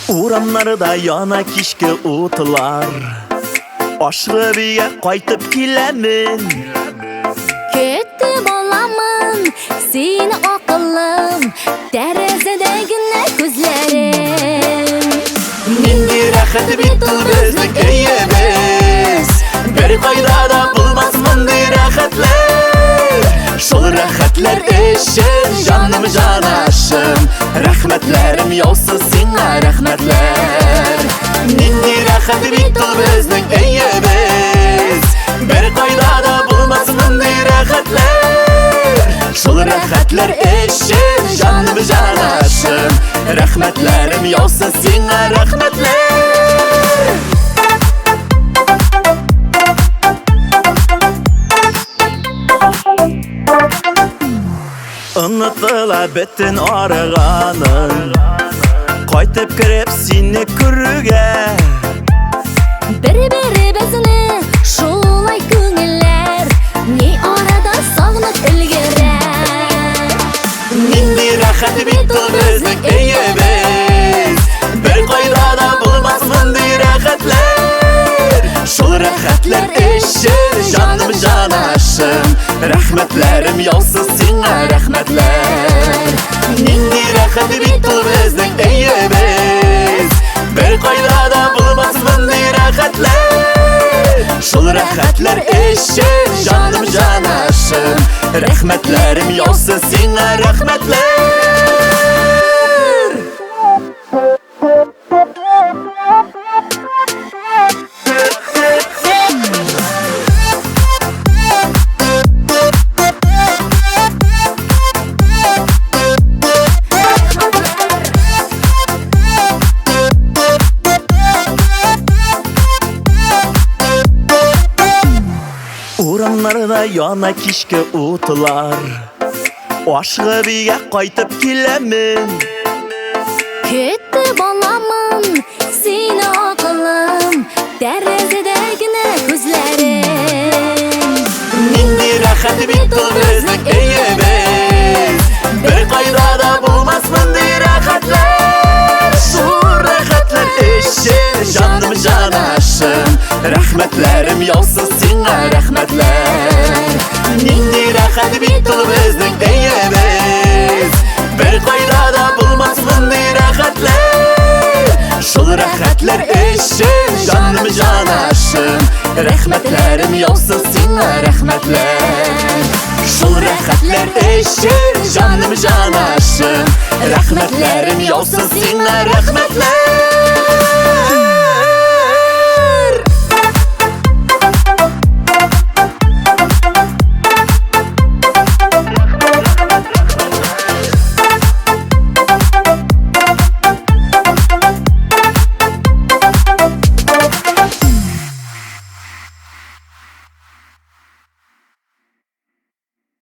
Урамнарда яна кичке утлар. Ашыгып өйгә кайтып киләмен. Көтеп аламын сине, акыллым, тәрәзәдә генә күзләрем. Нинди рәхәт бит ул безнең өебез. Бер кайда да булмас мондый рәхәтләр. Шул рәхәтләр өчен, җаным, җанашым, рәхмәтләрем яусын сиңа, рәхмәтләр. Нинди рәхәт бит ул безнең өебез. Бер кайда да булмас мондый рәхәтләр. Шул рәхәтләр өчен, җаным, җанашым, рәхмәтләрем яусын сиңа, рәхмәтләр. Онытыла бөтен арыганым, кайтып кереп сине күрүгә. Бер-беребезне шулай күңелләр ни арада сагынып өлгерә. Нинди рәхәт бит ул безнең өебез. Бер кайда да булмас мондый рәхәтләр. Шул рәхәтләр өчен, җаным, җанашым, рәхмәтләрем яусын сиңа, рәхмәтләр. Нинди рәхәт бит ул безнең өебез. Бер кайда да булмас мондый рәхәтләр. Шул рәхәтләр өчен, җаным, җанашым, рәхмәтләрем яусын сиңа, рәхмәтләр. Урамнарда яна кичке утлар. Ашыгып өйгә кайтып киләмен. Көтеп аламын сине, акыллым, тәрәзәдә генә күзләрем. Нинди рәхәт бит ул безнең өебез. Бер кайда да булмас мондый рәхәтләр. Шул рәхәтләр өчен, җаным, җанашым, рәхмәтләрем яусын сиңа, рәхмәтләр. Нинди рәхәт бит ул безнең өебез. Бер кайда да булмас мондый рәхәтләр. Шул рәхәтләр өчен, җаным, җанашым, рәхмәтләрем яусын сиңа, рәхмәтләр. Шул рәхәтләр өчен, җаным, җанашым, рәхмәтләрем яусын сиңа, рәхмәтләр.